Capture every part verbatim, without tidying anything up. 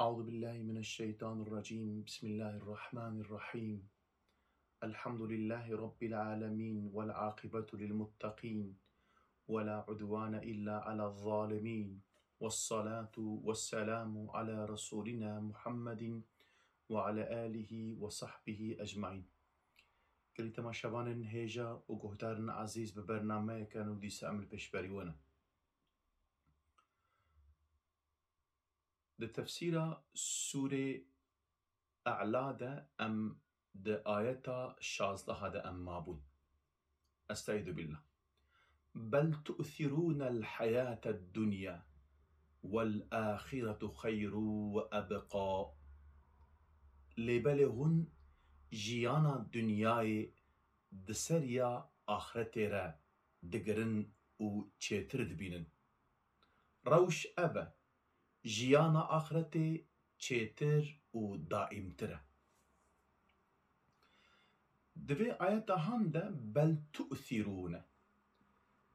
أعوذ بالله من الشيطان الرجيم. بسم الله الرحمن الرحيم. الحمد لله رب العالمين، والعاقبة للمتقين، ولا عدوان إلا على الظالمين، والصلاة والسلام على رسولنا محمد وعلى آله وصحبه أجمعين. Gelî temaşevanên hêja û guhdarên ezîz, bi bernameyeke nû dîsa em li pêşberî we ne. Di tefsîra Sûrê E'la de em di ayeta şazdeha de em mabûn. Estaizu billah. Bel tu'thirûnel hayâted dunya, wel âhiretu xeyrû ve ebqâ. Lê belê hûn jiyana dinyayê di ser ya axretê re digirin û çêtir dibînin. Rewş ev e, jiyana axretê çêtir û daîmtir e. Di vê ayeta han de bel tu'thirûne.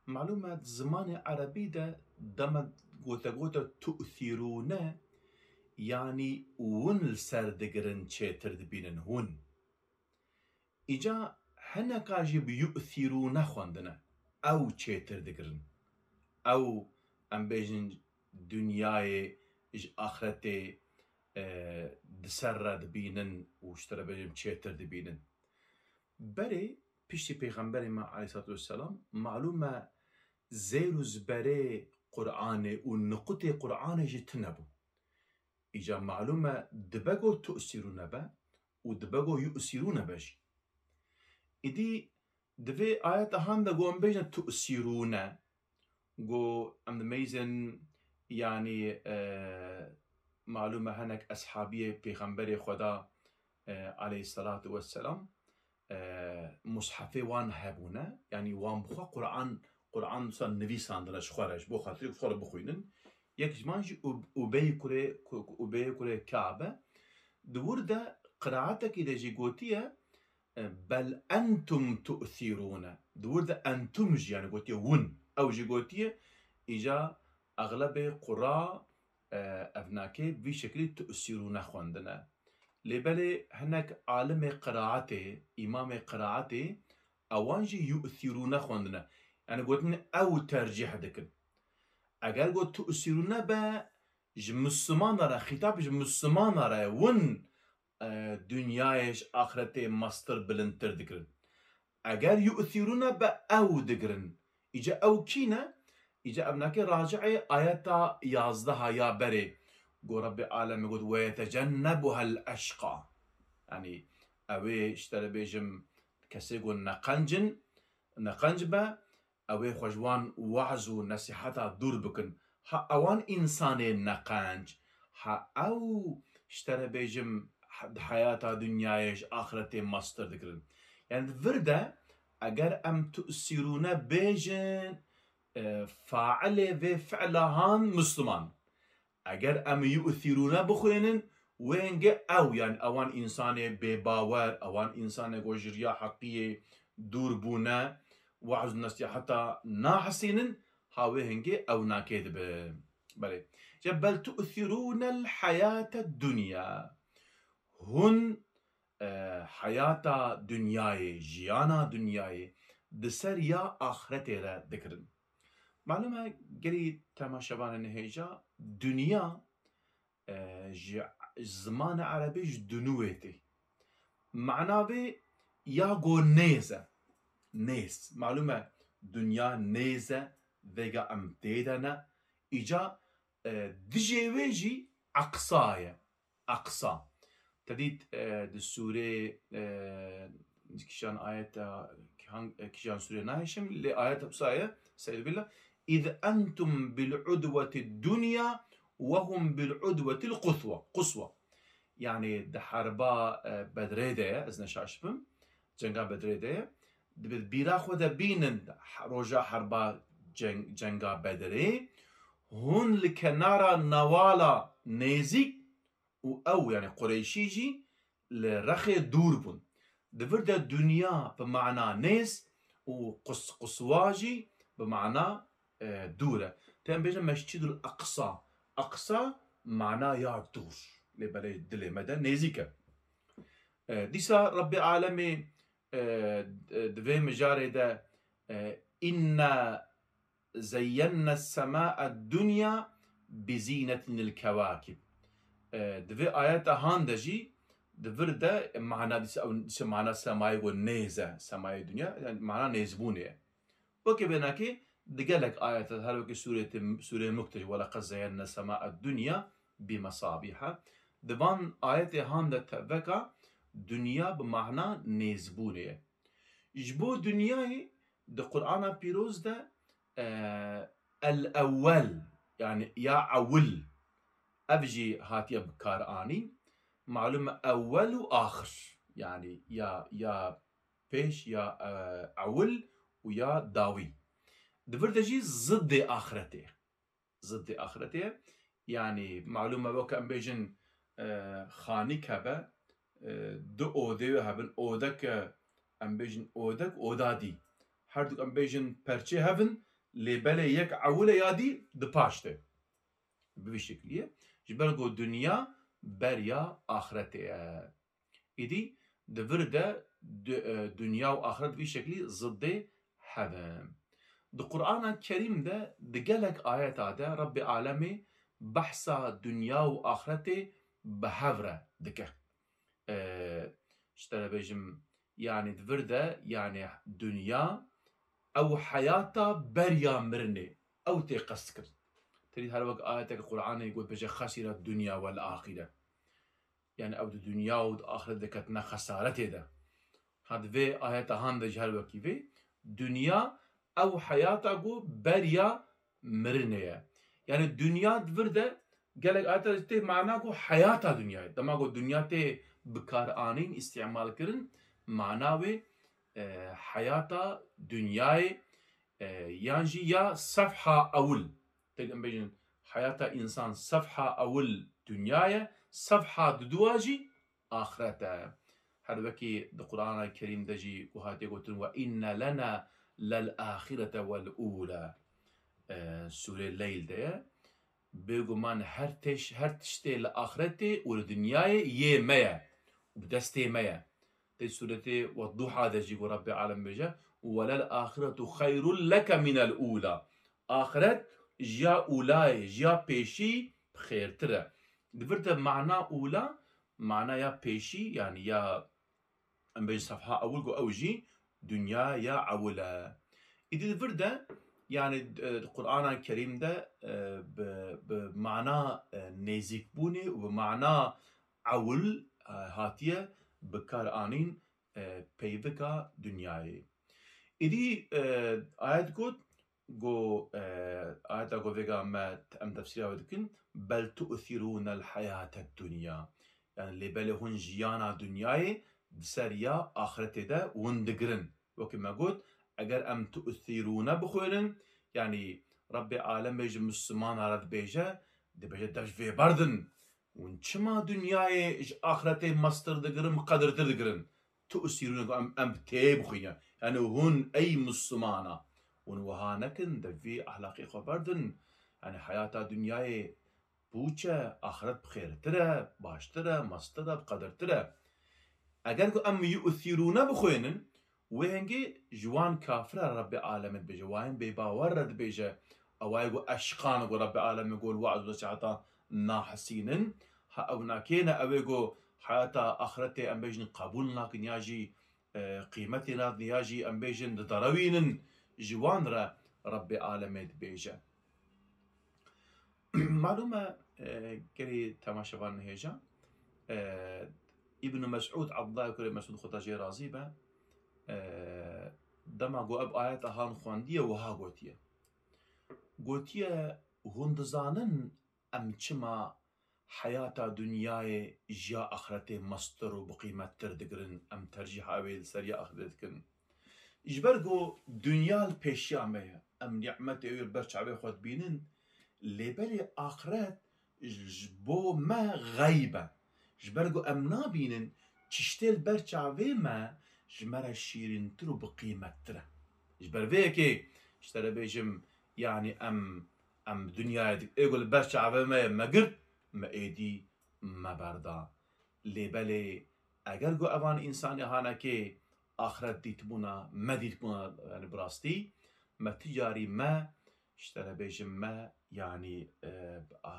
Malûm e, di zimanê erebî de dema gote gote tu'thirûne, yanî hûn li ser digirin, çêtir dibînin, hûn. Îca hineka jî bi yu'thîrûne xwendine. Ew çêtir digirin. Ew, em bêjin, dinyayê ji axretê, e, di ser re dibînin û ji te re bêjim çêtir dibînin. Berê, piştî Pêxemberê me aleyhissalatu vesselam, malûm e zêr û ziberê Qur'anê û niqutê Qur'anê jî tune bû. Îca malûm e dibe go tu'sîrûne be û dibe go yu'sîrûne be jî. Îdî di vê ayeta han de go em bêjin tu'sîrûne, go em dimeyzin, yanî, e, malûm e hinek eshabiyê Pêxemberê Xweda, e, aleyhisselatu vesselam, e, mushefê wan hebûne, yanî wan bi xwe Qur'an, Qur'an wisa nivîsandine ji xwe re, ji bo xatirê xwe re bixwînin. Yek ji wan jî Ub-, Ubey kurê, ku-, ku-, Ubeyê kurê Ka'b e. Di wir de qiraatekî de jî gotiye, e, bel entum tu'thîrûne. Di wir de entum jî, yanî gotiye hûn. Ew jî gotiye, îca exlebê qura, e, evnakê vî şeklî tu'sîrûne xwendine. Lê belê hinek alimê qiraetê, îmamê qiraetê, ewan jî yu'thîrûne xwendine. Yanî gotin ew tercîh dikin. Eger got tu'sîrûne be, ji Mislimana re, xîtab ji Mislimana re, win, e, dinyayê ji axretê mestir bilindtir dikirin. Eger yu'thîrûne be ew digirin. Îca ew kî ne? Îca evnakê raci'ê ayeta yazdeha ya berê. Go Rebbê alemê got, "Ve yetecennebuhel eşqa." Yanî ew ê, ji te re bêjim, kesê go neqenc in, neqenc be, ew ê xwe ji wan we'z û nesîheta dûr bikin. Ha ewan însanê neqenc, ha ew, ji te re bêjim, he-, di heyata dinyayê ji axretê mestir dikirin. Yanî di vir de eger em tu'sîrûne bêjin, e, failê vê fi'la han Misliman. Eger em yu'thîrûne bixwînin, wê hingê ew, yanî ewan însanê bêbawer, ewan însanê ku ji riya heqiyê dûr bûne, we'z û nesîheta nahesînin, ha wê hingê ewnakê dibe. Belê. Îca bel tu'thîrûnel heyate dunya. Hûn, e, heyata dinyayê, jiyana dinyayê di ser ya axretê re dikirin. Malûm e, gelî temaşevanên hêja, dinya, e, ji, ji zimanê erebî ji dunû wê tê. Mana vê ya go nêz e. Nêz. Malûm e, dinya nêz e, vêga em tê de ne. Îca, e, dijê wê jî eqsa ye. Eqsa. Te dît, e, di sûrê, e, kîjan ayeta, hang-, e, kîjan sûrê nahêşim, lê ayeta wisa ye, Estaizu billah, "Îz entum bil udwetid dunya ve hum bil udwetil quswa." Quswa. Yanî di herba, e, Bedrê de ye, ez ne şaş bim, cenga Bedrê de ye. Di bîra xwe de bînin, he-, roja herba ceng-, cenga Bedrê, hûn li kenara newala nêzîk û ew, yanî Qureyşî jî li rexê dûr bûn. Di vir de dinya bi mana nêz û qus-, quswa jî bi mana, e, dûr e. Te em bêjin Mescîdul Eqsa. Eqsa mana ya dûr. Lê belê dilê me de nêzîk e. E, dîsa Rebbê Alemê, e, di vê mijarê de, e, "Înna zeyyenna semâe dunya bi zînetinil kewakib." E, di vê ayeta han de jî di vir de mana dîsa, dîsa mana semayê ku nêz e, semayê dunya, yani mana nêzbûnê ye. Wekî vênakê di gelek ayet de, her wekî sûrê te-, sûrê Mulk de jî, "Weleqed zeyyenna semâe dunya bi mesabîha." Di van ayetê han de teveka dunya bi mana nêzbûnê ye. Ji bo dunyayê di Qur'ana Pîroz de, e, el-ewwel, yani ya ewil, ev jî hatiye bi kar anîn. Malûm e ewwel û axir, yani ya, ya pêş, ya, e, ewil û ya dawî. Di vir de jî ziddê axretê. Ziddê axretê ye. Yani malûm e, weke em bêjin, e, xanîk hebe, e, du odê hebin, odeke, em bêjin odek, oda dî. Her du em bêjin perçê hevin, lê belê yek ewil e ya dî di paş de. Bi vî şeklî ye. Ji ber ku dinya beriya axretê ye. Îdî di vir de du-, e, dinya û axiret vî şeklî ziddê hev in. Di Qur'ana Kerîm de di gelek ayeta de Rebbê Alemê behsa dinya û axiretê bi hev re dike. E, ji te re bêjim, yani di vir de, yani dinya, ew heyata beriya mirinê, ew tê qestkirin. Terî her wek ayeteke Qur'anê got bêje, "Xesîret dunya wel axire." Yani ew di dinya û di axiret de ketine xesaretê de. Ha di vê ayeta han de ji her wekî vê, dinya ew heyata ku beriya mirinê ye. Yani dinya di vir de gelek ayeta de tê mana ku heyata dinyayê. Dema ku dinya tê bikaranîn, îstîmal kirin, mana wê, e, heyata dinyayê, e, yan jî ya sefha ewil. Tê em bêjin heyata însan sefha ewil dinya ye, sefha duduwa jî axiret e. Her wekî di Qur'ana Kerîm de jî ku hatiye gotin, "Ve inne lena lel axirete wel ula." E, Sûrê Leyl de ye. Bêguman her têş-, her tiştê li axiretê û li dinyayê yê me ye û bi destê me ye. Tê sûretê Wedduha de jî ku Rebbê Alem bêje, "Welel axiretu xeyrun leke minel ula." Axiret ji ya ulayê, ji ya pêşî xêrtir e. Di vir de mana ula, mana ya pêşî, yani ya em bêjin sefha ewil ku ew jî dinya ya ewil e. Îdî di vir de, yani, e, di Qur'ana Kerîm de, e, bi, bi mana, e, nêzîkbûnê û bi mana ewil, e, hatiye bikaranîn, e, peyvika dinyayê. Îdî, e, ayet got, Go, e, ayeta ku vêga me, em tefsîra wê dikin, "Bel tu'thirûnel hayated dunya." Yani lê belê hûn jiyana dinyayê di ser ya axiretê de hûn digirin. Wekî me got, eger em tu'thirûne bixwînin, yani Rebbê Alemê ji Mislimana re dibêje, dibêje dev ji vê berdin. Hûn çima dinyayê ji axiretê mestir digirin, bi qedirtir digirin? Tu'sirûne, ku em, em bi tê bixwîne. Yani hûn ey Mislimana, hûn wiha nekin, de vî ehlaqê xwe berdin. Yani heyata dinyayê pûç e, axiret bi xêrtir e, baştir e, mestir e, bi qedirtir e. Eger ku em yu'sirûne bixwînin, wê hingê ji wan kafira Rebbê Alemê dibêje, wan bêbawer re dibêje, ewayê ku eşqan ku Rebbê Alemê got, "Wa'd ve sihata nahisînin." Ha ew nakêne, ew ê ku heyata axiretê em bêjin qebûl nakin ya jî, e, qîmetê nadin ya jî em bêjin diderewînin, ji wan re Rebbê Alemê dibêje. Malûm e, e, gelî temaşevan nihêja, e, Îbn Mesûd, Abdullah kurê Mesûd, Xweda jê razî be, e, dema ku ev ayeta han xwendiye, wiha gotiye. Gotiye, hûn dizanin em çima heyata dinyayê ji ya axiretê mestir û biqîmettir digirin, em tercîha wê li ser ya axiretê dikin. Ji ber ku dinya li pêşiya me ye, em nîmetê wê li ber çavê xwe dibînin, lê belê axiret ji bo me xeyb e. Ji ber ku em nabînin, tiştê li ber çavê me ji me re şîrîntir û biqîmettir e. Ji ber vê yekê ji te re bêjim, yanî em, em dinyayê dik-, ê ku li ber çavê me ye, me girt, me êdî me berda. Lê belê eger ku evan însanê hanekê axiret dîtbûna, me dîtbûna, yani bi rastî, me ti carî me, ji te re bêjim me, yani, e, a,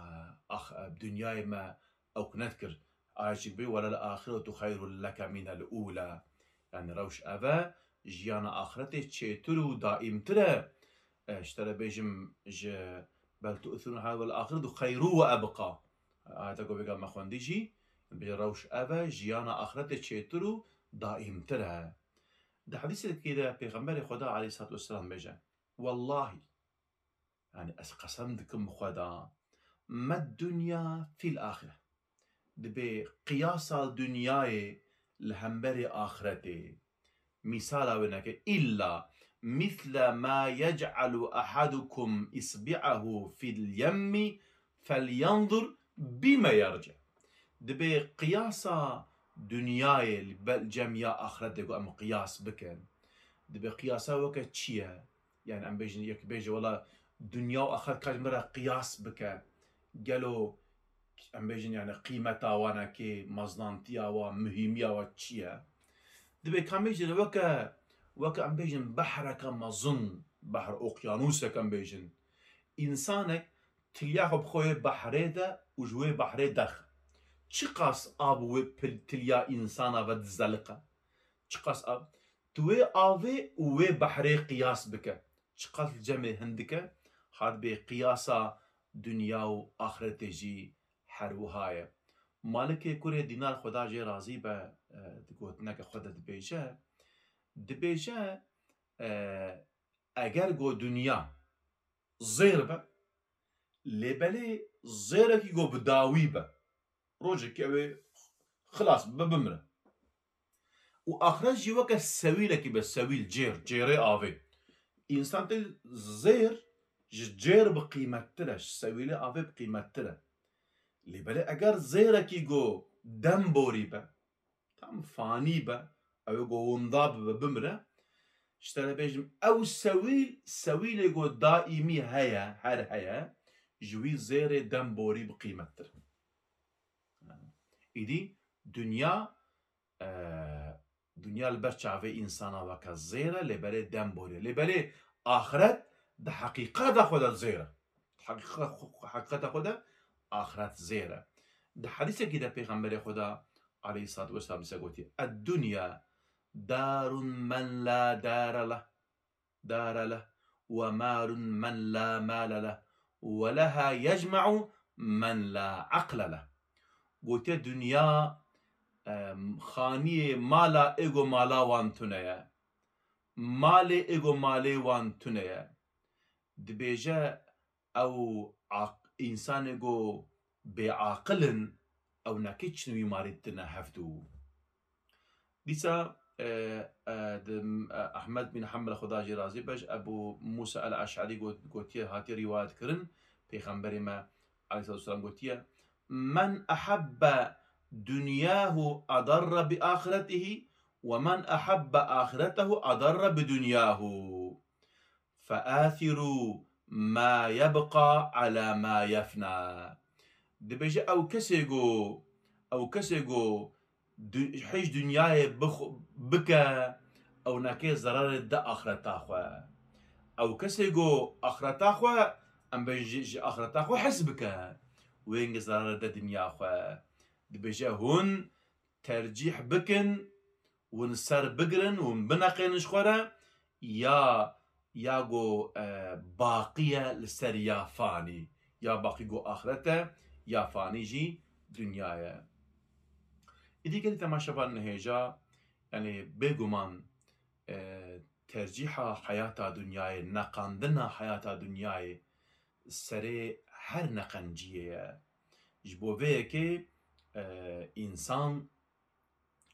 ax-, e, dinyayê me ewk nedikir. Ayet jî bê, "Welel axiretu xeyrun leke minel ula." Yani rewş ev e, jiyana axiretê çêtir û daîmtir e. E, ji te re bêjim, ji "Bel tu'thirun hayat wel axiretu xeyru ve ebqa." Ayeta ku vêga me xwendî jî, bê rewş ev e, jiyana axiretê çêtir û daîmtir e. Di hedîsekê de Pêxemberê Xweda aleyhissalatu vesselam bêje, "Wellahî, yani ez qesem dikim bi Xweda, med dunya fil axire." Dibê qiyasa dinyayê li hemberê axiretê. Mîsala wê neke, "Îlla mîsle ma yec'alu ehadukum îsbi'ehu fil yemmi felyendur bîme yerce." Dibê qiyasa dinyayê li be-, cem ya axiretê ku em qiyas bikin. Dibê qiyasa weke çi ye? Yani em bêjin, yek bêje, "Wela dinya û axiret ka ji min re qiyas bike. Gelo em bêjin, yani qîmeta wan e kê, mezinantiya wan, muhîmiya wan çi ye?" Dibê ka em bêjin weke, weke em bêjin behreke mezin, behr, okyanûsek em bêjin. Însanek tiliya xwe bi xwe yê behrê de û ji wê behrê derxe. Çiqas av wê pil-, tiliya însana ve dizeliqe? Çiqas av? Tu wê avê û wê behrê qiyas bike. Çiqas li cemê hindik e, hat bê qiyasa dinya û axretê jî her wiha ye. Malikê kurê Dînar, Xweda jê razî be, e, di gotineke xwe de dibêje, dibêje, e, eger go dinya zêr be, lê belê zêrekî go bi dawî be, rojekî ew ê xilas bibe, bimire. Û axret jî weke sewîlekî be, sewîl, cêr, cêrê avê. Însan tê zêr ji cêr bi qîmettir e, ji sewîlê avê bi qîmettir e. Lê belê eger zêrekî go dem borî be, tam fanî be, ew ê go winda bibe, bimire, ji te re bêjim, ew sewîl, sewîlê go daîmî heye, her heye, ji wî zêrê dem borî bi qîmettir e. Îdî dinya, e, dinya li ber çavê însana weke zêr e, lê belê dem borî ye. Lê belê axiret di heqîqeta xwe de zêr e. Heqîqe-, heqîqeta xwe de axiret zêr e. Di hedîsekî de Pêxemberê Xweda aleyhissalatu vesselam dîsa gotiye, "Eddunya darun men la dare leh, dare leh, ve malun men la male leh, ve leha yecme'u men la aqle leh." Gotiye, dinya, em, xaniyê mala ê go mala wan tune ye. Malê ê go malê wan tune ye. Dibêje, ew aq-, însanê go bêaqil in, ew nekê çin wî malê tine hevdû. Dîsa, e, e, di, e, Ehmed bin Hanbel, Xweda jê razî be, ji Ebu Musa el-Eş'erî got-, gotiye, hatiye rîwayet kirin, Pêxemberê me aleyhissalatu vesselam gotiye, "Men ehebbe dunyahu adarre bi ahiretihi ve men ehebbe ahiretehu adarre bi dunyahu." "Feâthirû mâ yebqa alâ mâ yefnâ." Dibêje, ew kesê go, ew kesê go du-, hêj dinyayê bix-, bike, ew neke zerarê de axireta xwe. Ew kesê go axireta xwe, em bê ji, ji axireta xwe hez bike, wê hingê zerarê de dinya xwe. Dibêje, hûn tercîh bikin, hûn ser bigirin, hûn bineqênin ji xwe re, ya, ya go, e, baqî ye li ser ya fanî, ya baqî go axiret e, ya fanî jî dinya ye. Îdî gelî temaşevanên hêja, yani bêguman, e, tercîha heyata dinyayê, neqandina heyata dinyayê serê her neqenciyê ye. Ji bo vê yekê, e, însan,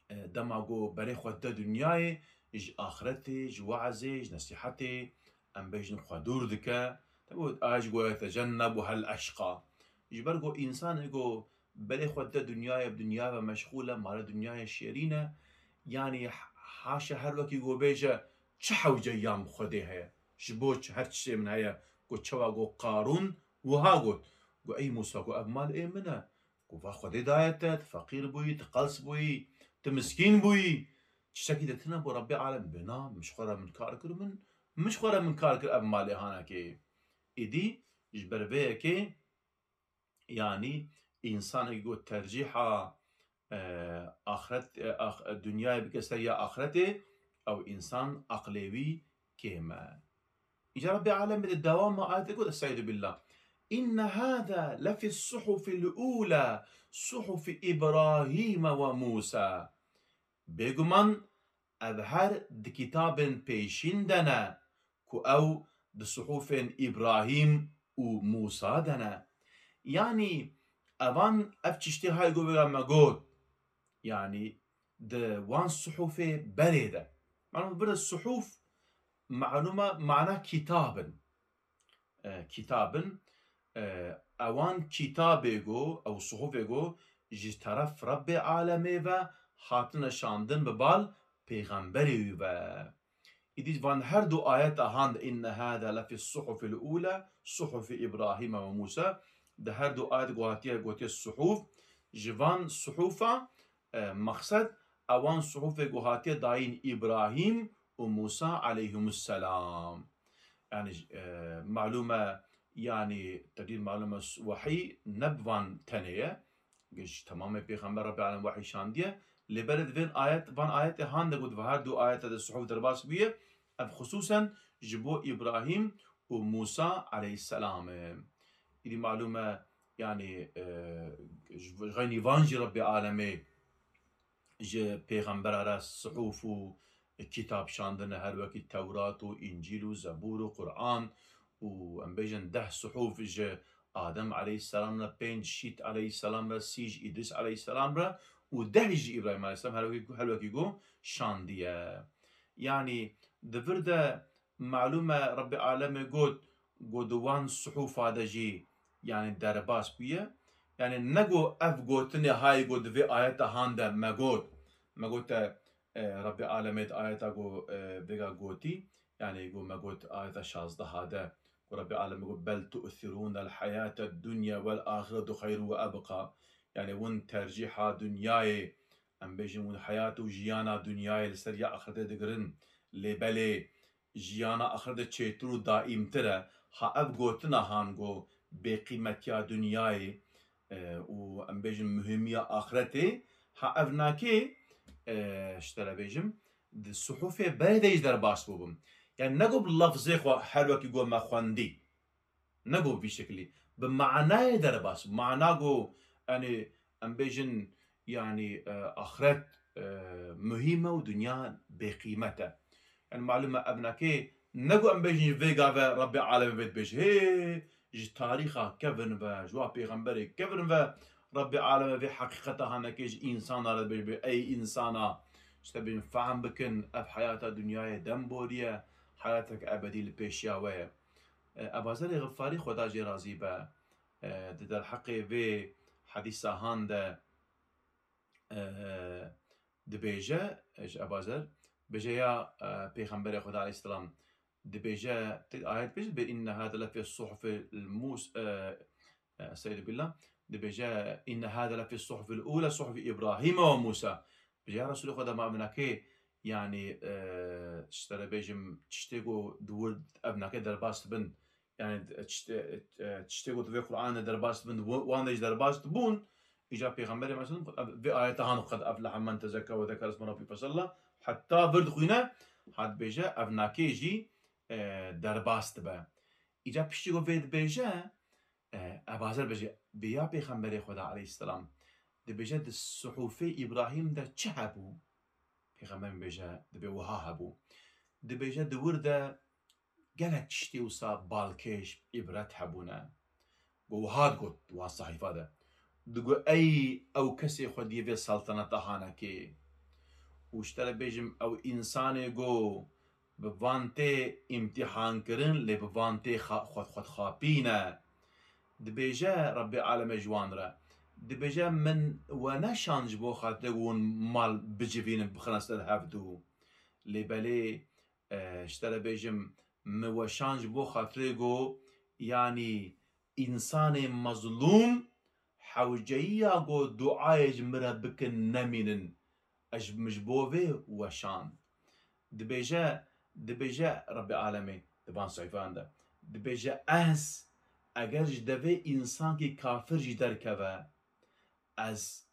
e, dema ku berê xwe dide dinyayê, ji axiretê, ji weezê, ji nesîhetê, em bêjin xwe dûr dike. Tabi, ayet jî goye, "Tecennebu hel eşqa." Ji ber ku însanê ku berê xwe dide dinyayê, bi dinya ve meşxûl e, mala dinyayê şêrîn e, yanî haşa her wekî ku bêje, "Çi hewce yan bi Xwedê heye? Ji bo çi her tiştê min heye?" Ku çawa ku Qarûn wiha got, Got, ey Musa, got, ev mal ê min e. Got, va Xwedê daye te, tu feqîr bûyî, tu qels bûyî, tu miskîn bûyî. Tiştekî de tune bo Rebbê alem. Bê na, min ji xwe re min kar kir û min, min ji xwe re min kar kir ev malê hanekê. Îdî ji ber vê yekê, yanî, însanekî got tercîha, e, axret, e, ax-, e, dinyayê bike ser ya axretê, ew însan aqlê wî kêm e. Îca Rebbê alemê di dewama ayetê got, Estaizu billah. Inne hâzâ lefis suhufil ûlâ, suhufi Îbrahîme ve Mûsâ. Bêguman ev her di kitabên pêşîn de ne, ku ew di suhufên Îbrahîm û Mûsa de ne. Yanî evan ev tiştê hay got vêga me got, yanî di wan suhufê berê de. Malûm e, bir de suhuf malûm e mana kitab in. E, kitab in, e, ewan kitabê go, ew suhufê go, ji teref Rebbê alemê ve hatine şandin bi bal pêxemberê wî ve. Îdî van her du ayeta han de, inne hâzâ lefis suhufil ûlâ, suhufi Îbrahîme ve Mûsa, di her du ayet go hatiye gotiye suhuf, ji van suhufa, e, mexsed ewan suhufê go hatiye dayîn Îbrahîm û Mûsa aleyhimusselam. Yanî, e, malûm e, yanî, tedîr malûm e, wehî ne bi van tenê ye. Ji temamê pêxember Rebbê alem wehî şandiye. Lê berê di vên ayet, van ayetê han de got, ve her du ayete de suhuf derbas bûye. Ev xisûsen ji bo Îbrahîm û Mûsa aleyhisselam e. Îdî malûm e, yanî, e, ji xeynî van jî Rebbê alemê ji pêxembera re suhuf û kitab şandine, her wekî Tewrat û Încîl û Zebûr û Quran û, em bêjin, deh suhuf ji Adem aleyhisselam re, pênc Şît aleyhisselam re, sî ji Îdris aleyhisselam re û deh ji Îbrahîm aleyhisselam, her wekî, her wekî go şandiye. Yanî di vir de malûm e Rebbê alemê got, got di wan suhufa de jî, yanî, derbas bûye. Yanî ne got ev gotinê hay got di vê ayeta han de me got. Me got te, e, Rebbê alemê di ayeta got, e, vêga gotî. Yanî got me got ayeta şazdeha de. Got Rebbê alemê got, "Bel tu'thirûnel hayated dunya vel ahiretu xeyrun ve ebqa." Yanî hûn tercîha dinyayê, em bêjin hûn heyat û jiyana dinyayê li ser ya axiretê digirin. Lê belê jiyana axirete çêtir û daîmtir e. Ha ev gotina han go bêqîmetiya dinyayê, e, û em bêjin muhîmiya axretê, ha ev nakê, e, ji te re bêjim, di suhufê berê de jî derbas bûbim. Yani ne go bi lafzê xwe her wekî go me xwendî. Ne go bi vî şekilî. Bi manayê derbas. Mana go, yani, em bêjin, yani, e, axiret, e, muhîm e û dinya bêqîmet e. Yani, malum e, ev nakê, ne go em bêjin ji vê gave Rebbê alemê vê dibêje. Hê, ji tarîxa kevin ve, ji wa pêxemberê kevin ve, Rebbê alemê vê heqîqeta hanekê ji însana re dibêje, ey însana, işte bêjin fehm bikin, ev heyata dinyayê dem borî ye, heyatek ebedî li pêşiya we ye. E, Ebazerê Xifarî, Xweda jê razî be, e, di derheqê vê hedîsa han de, e, dibêje, e, ji Ebazer, bêje ya, e, Pêxemberê Xweda aleyhisselam, dibêje, te ayet bêje, be inne hâde lefî suhufil Mûs-, e, e, Estaizu billah, dibêje, inne hâde lefî suhufil ûle, suhufi Îbrahîme ve Mûsa. Bêje, ya Resûlê Xweda, ma ev nakê, yanî, e, ji te re bêjim, tiştê ku di wir ev nakê derbas dibin, yanî, e, tiştê, e, tiştê ku di vê Qur'anê de derbas dibin, wan de jî derbas dibûn, îca Pêxemberê Mesîh, ev, vê ayeta han qed eflehe men tezekka ve zekere isme rabbî fesella, heta vir dixwîne, hat bêje, ev nakê jî, e, derbas dibe. Îca piştî ku vê dibêje, e, Ebazer bêje, bê ya Pêxemberê Xweda aleyhisselam, dibêje, di suhufê Îbrahîm de çi hebû? Pêxember bêje, dibê wiha hebû. Dibêje, di wir de gelek tiştê wisa balkêş, îbret hebûne. Got, wiha digot, di wan sehîfa de. Digot, ey ew kesê xwediyê vê saltaneta hanekê. Û ji te re bêjim, ew însanê go bi van tê îmtîhankirin, lê bi van tê xa-, xwe, xwedxapî ne. Dibêje Rebbê alemê ji wan re, dibêje, min we neşand ji bo xatirê ku hûn mal bicivînin, bixine ser hevdû. Lê belê, e, ji te re bêjim, min we şand ji bo xatirê ku, yanî, Însanê mezlûm hewceyiya ku duayê ji min re bikin nemînin. Ez ji, min ji bo vê weşand. Dibêje, dibêje Rebbê Alemê di van seyfan de. Dibêje ez, eger ji devê însankî kafir jî derkeve, ez,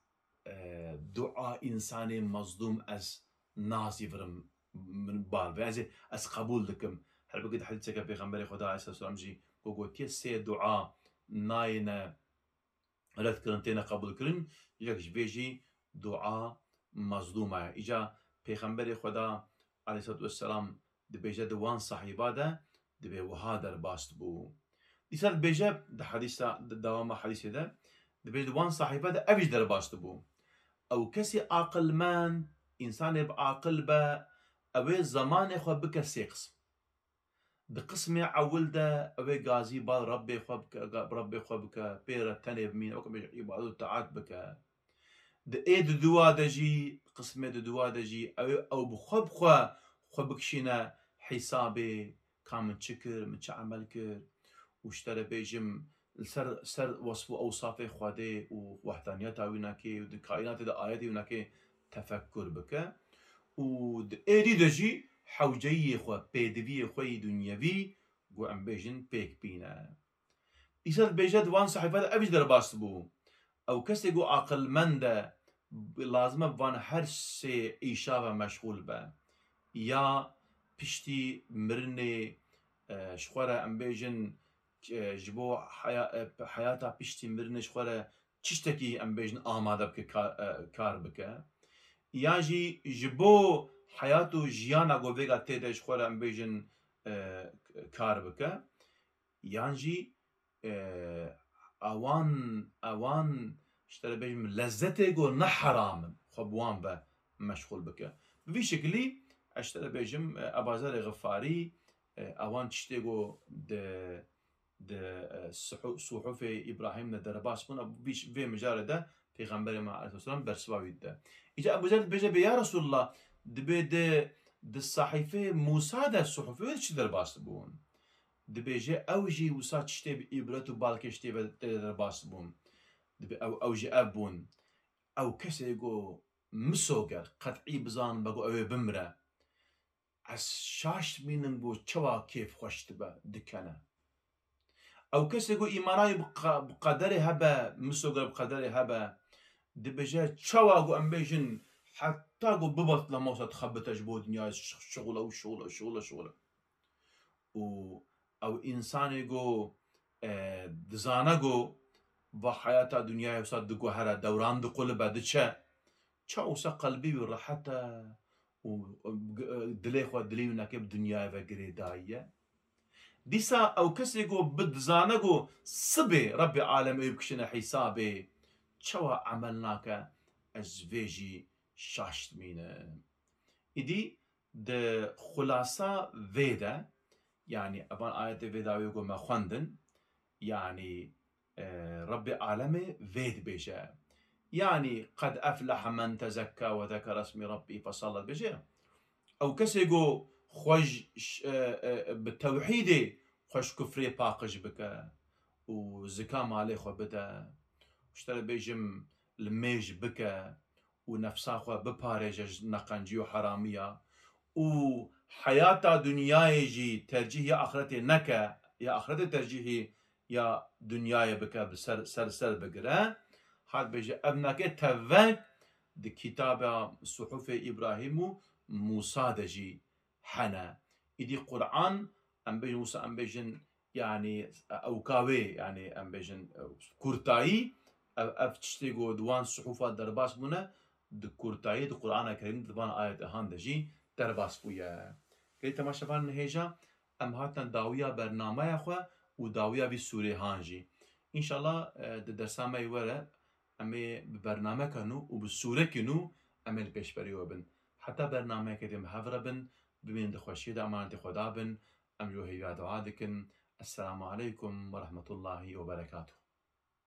e, dua însanê mezlûm ez nazîvirim min bal ve. Ez, ez qebûl dikim. Halbûkî di hedîseke Pêxemberê Xweda aleyhisselam jî ku gotiye sê dua nayêne redkirin, têne qebûlkirin, yek ji vê jî dua mezlûma ye. Îca Pêxemberê Xweda aleyhisselatu vesselam dibêje di wan sahîba de dibê wiha derbas dibû. Dîsa dibêje di hedîsa, di dewama hedîsê de, dibêje di wan sahîba de ev jî derbas dibû. Ew kesê aqilmend, însanê bi aqil be, ew ê zemanê xwe bike sê qism. Di qismê ewil de ew ê gazî bal Rebbê xwe bike, ga-, Rebbê xwe bike, pê re tenê bimîne, weke bêje îbadet û taat bike. Di ê diduwa de jî, qismê diduwa de jî ew ê ew bi xwe bi xwe, xwe bikişîne hîsabê, ka min çi kir, min çi emel kir û ji te re bêjim, li ser, ser wesf û ewsafê Xwedê û wehdaniyeta wî nakê û di kaînatê de ayetê wî nakê tefekkur bike û di êdî de jî hewceyiyê xwe, pêdiviyê xwe yî dunyevî, ku em bêjin, pêk bîne. Îsa dibêje di wan sehîfe de ev jî derbas bû. Ew kesê ku aqilmend e, lazim e bi van her sê îşa ve meşxûl be. Ya piştî mirinê, e, ji xwe re em bêjin, e, ji bo heya-, e, heyata piştî mirinê ji xwe re tiştekî em bêjin amade bike, ka-, e, kar bike. Yan jî ji bo heyat û jiyana ku vêga tê de ji xwe re em bêjin, e, kar bike. Yan jî, e, ewan, ewan, ji te re bêjim, lezzetê ku ne heram in, xwe bi wan ve meşxûl bike. Bi vî şekilî, ez ji te re bêjim, e, Ebazerê Xifarî, e, ewan tiştê ku di, di, e, suhu-, suhufê Îbrahîm de derbas bûn, vî ş-, vê mijarê de Pêxemberê me aleyhisselam bersiva wî dide. Îca Ebu Zer dibêje, bê ya Resulullah, dibê di, di sahîfê Mûsa de suhufê wê çi derbas bûn? Dibêje, ew jî wisa tiştê bi îbret û balkê ji tê ve tê de derbas bûn. Dibê ew, ew jî ev bûn. Ew kesê ku misoger qet'î bizan be ku ew ê bimire. Ez şaş dimînim ku çawa kêfxweş dibe, dikene. Ew kesê ku îmana wî bi qa-, bi qederê hebe, misoger bi qederê hebe, dibêje, çawa ku em bêjin, heta ku bibatile masa dixebite ji bo dinyayê, şixule û şixule, şixule, şixule. Û ew însanê ku, e, dizane ku va heyata dinyayê wisa diguhere, dewran diqulbe, diçe, ça wisa qelbî wî rehet e û, e, dilê xwe, dilê wî neke bi dinyayê ve girêdayî ye. Dîsa ew kesê ku bi dizane ku sibê Rebbê alem ê bikişine hîsabê, çawa emel nake, ez ji vê jî şaş dimînim. Îdî di xulasa vê de, yanî evan ayetê vê dawî ku me xwendin, yanî, e, Rebbê alemê vê dibêje. Yanî, "Qed eflehe men tezekka ve zekere ismî Rebbî fesalla" dibêje. Ew kesê ku xwe ji, ş-, e, e, bi tewhîdê xwe ji kufrê paqij bike û zika malê xwe bide, ji te re bêjim, li mêj bike, û nefsa xwe biparêje ji neqencî û heramiya û heyata dinyayê jî tercîh ya axretê neke, ya axretê tercîhî ya dinyayê bike, bi ser, ser, ser bigire. Hat bêje, ev nake tevvek di kitaba Suhufê Îbrahîm û Mûsa de jî hene. Îdî Quran, em bêjin wisa, em bêjin, yanî, ewka wê, yanî, em bêjin, e, kurtayî, ev, ev tiştê ku di wan suhufa derbas bûne, di kurtayî, di Qur'ana Kerîm, di van ayetê han de jî derbas bûye. Gelî temaşevanên hêja, em hatin dawiya bernameya xwe û dawiya vî sûrê han jî. Înşallah, e, di dersa me yê were, em ê bi bernameke nû û bi sûrekî nû em ê li pêşberî we bin. Heta bernameyeke din bi hev re bin, bimînin di xweşiyê de, emanetê Xweda bin. Em ji we hêviya dua dikin. Esselamu aleykum ve rahmetullahi ve berekatuhu.